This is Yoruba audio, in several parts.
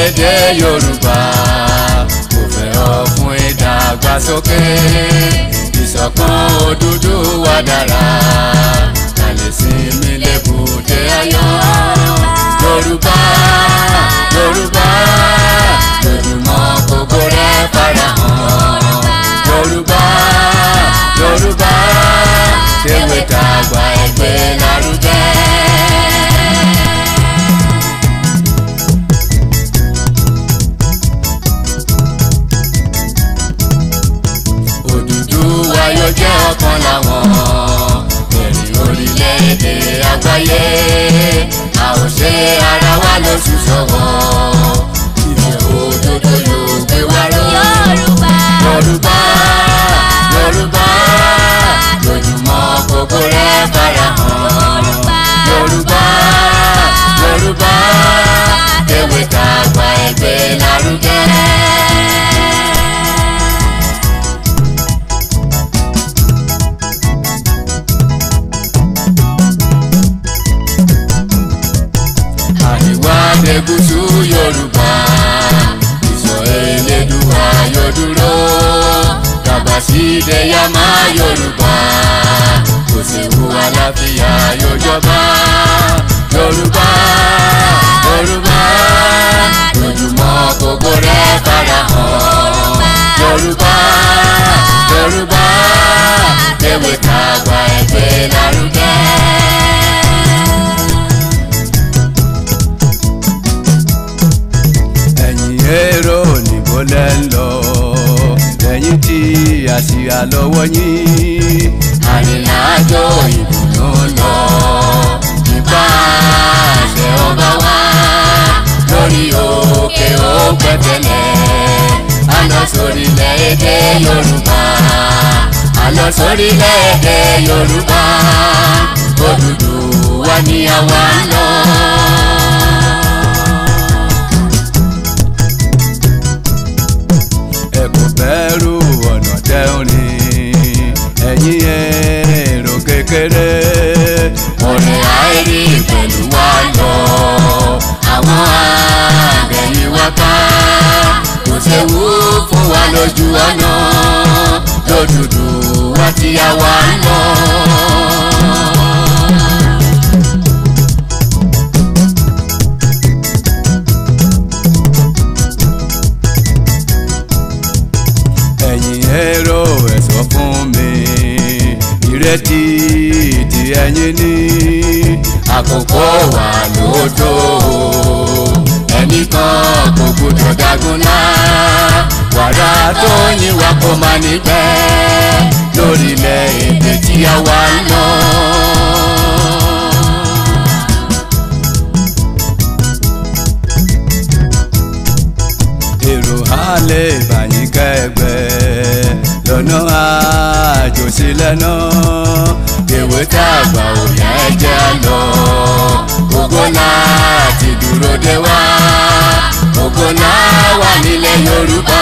Orílẹ̀-èdè Yorùbá kò fẹ́ ọ fún ìdàgbàsókè. Ìṣọ̀kan Odùduwà dára, ká lè sinmi lébùté ayọ̀. Yorùbá, Yorùbá, lójúmọ́ gbogbo rẹ̀ farahàn. Yorùbá, Yorùbá, tèwe tàgbà ẹgbẹ́ lárugẹ. Odùduwà yóò jẹ́ ọ̀kan láwọn èrè orílẹ̀-èdè àgbáyé. A ò ṣe ara wa lóṣù sọ́wọ́, ìfẹ́ òdodo yóò gbé wa ró. Yorùbá, Yorùbá, lójúmọ́ gbogbo rẹ̀ farahàn. Yorùbá, Yorùbá, tèwe tàgbà ẹgbẹ́ lárugẹ. Àríwá dé gúúsù Yorùbá, ìsọ̀ Elédùwà yóò dúró. Gàbàsídẹ̀ yàmá Yorùbá, kò séwu àlàáfíà yóò jọba. Yorùbá, Yorùbá, lójúmọ́ gbogbo rẹ̀ farahàn. Yorùbá, Yorùbá, tèwe tàgbà ẹgbẹ́ lárugẹ. Ẹ̀yin èrò níbo lẹ ń lọ, ẹ̀yin tí àsíá lọ́wọ́ yín. Arìnrìnàjò ìdùnnú lọ nípa àṣẹ ọba wa lórí òkè òpẹtẹlẹ. A lọ sórílẹ̀-èdè Yorùbá, a lọ sórílẹ̀-èdè Yorùbá, Odùduwà ni àwa ń lọ. Ẹ kò bẹ̀rù ọ̀nà tẹ́ ń rìn, ẹ̀yin èrò kékeré. Ọ̀rẹ́ àìrí pẹ̀lú wa lọ, àwọn àgbẹ̀yìn wa ká. Kò séwu fún wa lójú ọ̀nà, l'Odùduwà tí a wà ń lọ. Ẹ̀yin èrò ẹ sọ fún mi, ìrètí tí ẹ̀yin ní. Àkókò wà lódò, ẹnìkan kò gbọdọ̀ dágunlá. Wàrà tó yín wa kò má nígbẹ́ lórílẹ̀ èdè tí a wà ń lọ. Èrò á lè bàyín kẹ́gbẹ́ lọ́nà àjò sílẹ̀ náà. Èwe tàgbà ò yẹ jẹ́ lọ, ògo láti dúró dé wá. Ògo náà wà nílẹ̀ Yorùbá,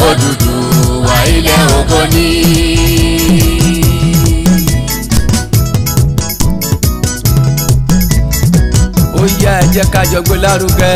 Odùduwà ilẹ̀ ògo ni. Ó yá ẹ jẹ́ ká jọ gbé lárugẹ.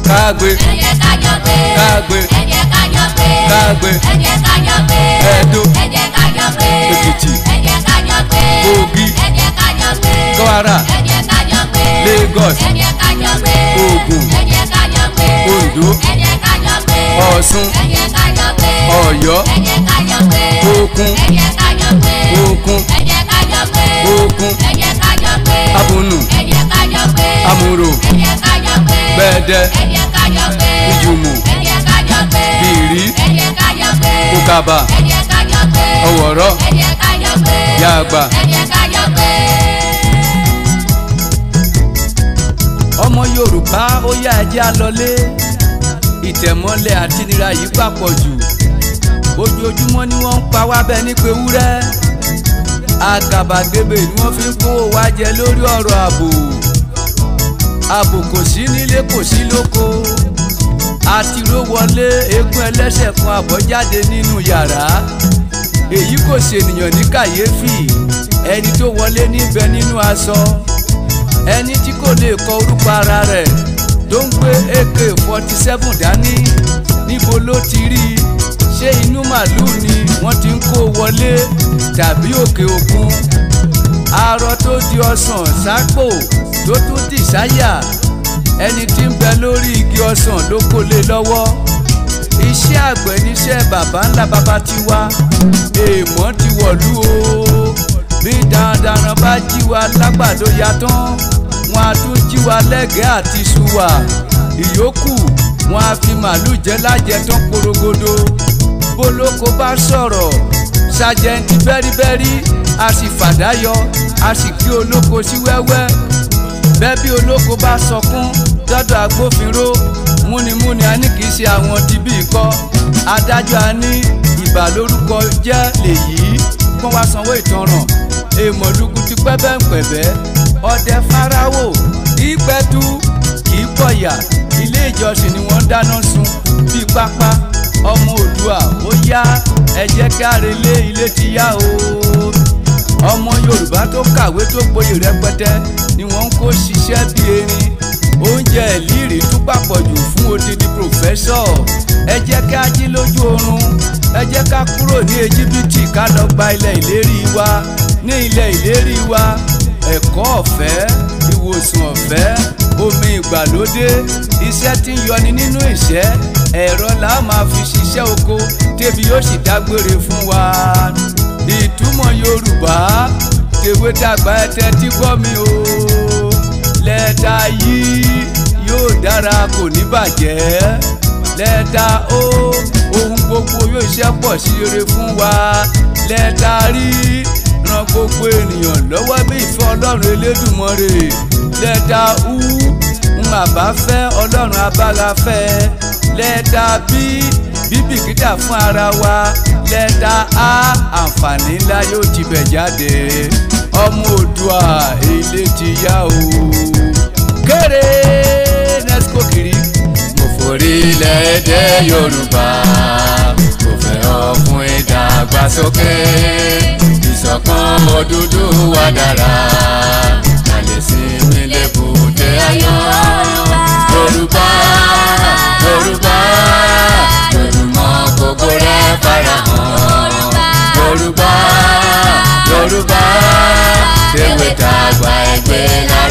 Kágbé, Ẹ jẹ́ ká jọ gbé. kágbé, Ẹ jẹ́ ká jọ gbé. kágbé, Ẹ jẹ́ ká jọ gbé. Ẹdó, Ẹ jẹ́ ká jọ gbé. Èkìtì, Ẹ jẹ́ ká jọ gbé. Kogi, Ẹ jẹ́ ká jọ gbé. Kwara, Ẹ jẹ́ ká jọ gbé. Lagos, Ẹ jẹ́ ká jọ gbé. Ògùn, Ẹ jẹ́ ká jọ gbé. Oǹdó, Ẹ jẹ́ ká jọ gbé. Ọ̀ṣun, Ẹ jẹ́ ká jọ gbé. Ọ̀yọ́, Ẹ jẹ́ ká jọ gbé. Òkun, Ẹ jẹ́ ká jọ gbé. Òkun, Ẹ jẹ́ ká jọ gbé. Òkun, Ẹ jẹ́ ká jọ gbé. Abunu, Ẹ jẹ́ ká jọ gbé. Amúrò, Ẹ jẹ́ ká jọ gbé. Gbẹ̀dẹ, Ẹ jẹ́ ká jọ gbé. Ìjùmù, Ẹ jẹ́ ká jọ gbé. Bìrí, Ẹ jẹ́ ká jọ gbé. Kúkàbà, Ẹ jẹ́ ká jọ gbé. Ọ̀wọ̀rọ̀, Ẹ jẹ́ ká jọ gbé. Yàgbà. Ẹ jẹ́ ká jọ gbé. Ọmọ Yorùbá ó yá ẹ jẹ́ á lọlé. Ìtẹ̀mọ́lẹ̀ àti ìnira yìí papọ̀ jù. Ojoojúmọ́ ni wọ́n ń pa wá bẹ́ẹ̀ ní pé wúrẹ́. Àgàbàgebè ni wọ́n fi ń kówó wa jẹ lórí ọ̀rọ̀ ààbò. Ààbò kò sí nílé, kò sí lóko. Àtiró wọlé eégún ẹlẹ́sẹ̀ kan àbọ̀ jáde nínú yàrá. Èyí kò ṣènìyàn ní kàyéfì. Ẹni tó wọlé níbẹ̀ nínú aṣọ. Ẹni tí kò lè kọ orúkọ ara rẹ̀ tó ń gbé AK-47 dání, níbo ló ti rí i? Ṣé inú màlúù ni wọ́n ti ń kó wọlé tàbí òkè òkun? Arọ tó di ọsàn sápò tó tún dì sáyà, ẹni tí ń bẹ lórí igi ọsàn ló kó lé lọ́wọ́. Iṣẹ́ àgbẹ̀ níṣẹ́ bàbá ńlá bàbá tiwa, èèmọ̀ ti wọ̀lú o. Bí darandaran bá jí wa lágbàdo ya tán, wọn á tún jí wa lẹ́gẹ̀ẹ́ àti iṣu wa. Ìyókù wọn á fi màlúù jẹ lájẹ tán porogodo. Bólóko bá sọ̀rọ̀, ṣàjẹǹtì bẹ́ríbẹ́rí a sì fàdáyọ, a sì kí olóko sí wẹ́wẹ́. Bẹ́ẹ̀ bí olóko bá sọkún dọ́dọ̀ agbófinró, múnimúni a ní kì í ṣe àwọn tibí kọ́. Adájọ́ a ní ìbà lórúkọ jẹ́ lèyí, kó wá sanwó ìtanràn. Èèmọ̀lùkù ti pẹ́ bẹ́ẹ̀ ń pẹ̀bẹ́. Ọdẹ Fáráwò kì í pẹ́tù kì í pọ̀yà, ilé ìjọsìn ni wọ́n dáná sun bíi pápá. Ọmọ Oòduà ó yá, ẹ jẹ́ ká relé, ilé ti yá o. Ọmọ Yorùbá tó kàwé tó gboyè rẹpẹtẹ ni wọ́n ń kó ṣiṣẹ́ bí erin. Oúnjẹ ìlírì tún papọ̀jù fún odidi pòfẹ́sọ̀. Ẹ jẹ́ ká jí lójú oorun, ẹ jẹ́ ká kúrò ní Íjíbítì ká lọ gba ilẹ̀ ìlérí wa. Ní ilẹ̀ ìlérí wa, ẹ̀kọ́ ọ̀fẹ́, ìwòsàn ọ̀fẹ́, omi ìgbàlódé, iṣẹ́ tí ń yọni nínú ìṣẹ́, ẹ̀rọ la máa fi ṣiṣẹ́ oko tẹ́bi yóò sì dágbére fún wa. Ìtumọ̀ Yorùbá, tèwe tàgbà ẹ tẹ́tí gbọ́ mi o. Lẹ́tà yìí yóò dára kò ní bàjẹ́. Lẹ́tà ó, ohun gbogbo yóò ṣe pọ̀ sí rere fún wa. Lẹ́tà rí, ran gbogbo ènìyàn lọ́wọ́ bí ìfẹ́ Ọlọ́run Elédùmarè. Lẹ́tà ú, ń àbá fẹ́ Ọlọ́run abára fẹ́. Lẹ́tà bí, bíbìkítà fún ara wa. Lẹ́tà á, àǹfààní ńlá yóò ti bẹ̀ jáde. Ọmọ Oòduà ilé ti yá o. Kéré Nesco kiri. Mo forílẹ̀-èdè Yorùbá, mo fẹ́ ọ fún ìdàgbàsókè. Ìṣọ̀kan Odùduwà dára, ká lè sinmi lébùté ayọ̀. Yorùbá, Yorùbá, Yorùmọ̀ gbogbo rẹ̀ farahàn. Yorùbá, Yorùbá, tèwe tàgbà ẹgbẹ́ la.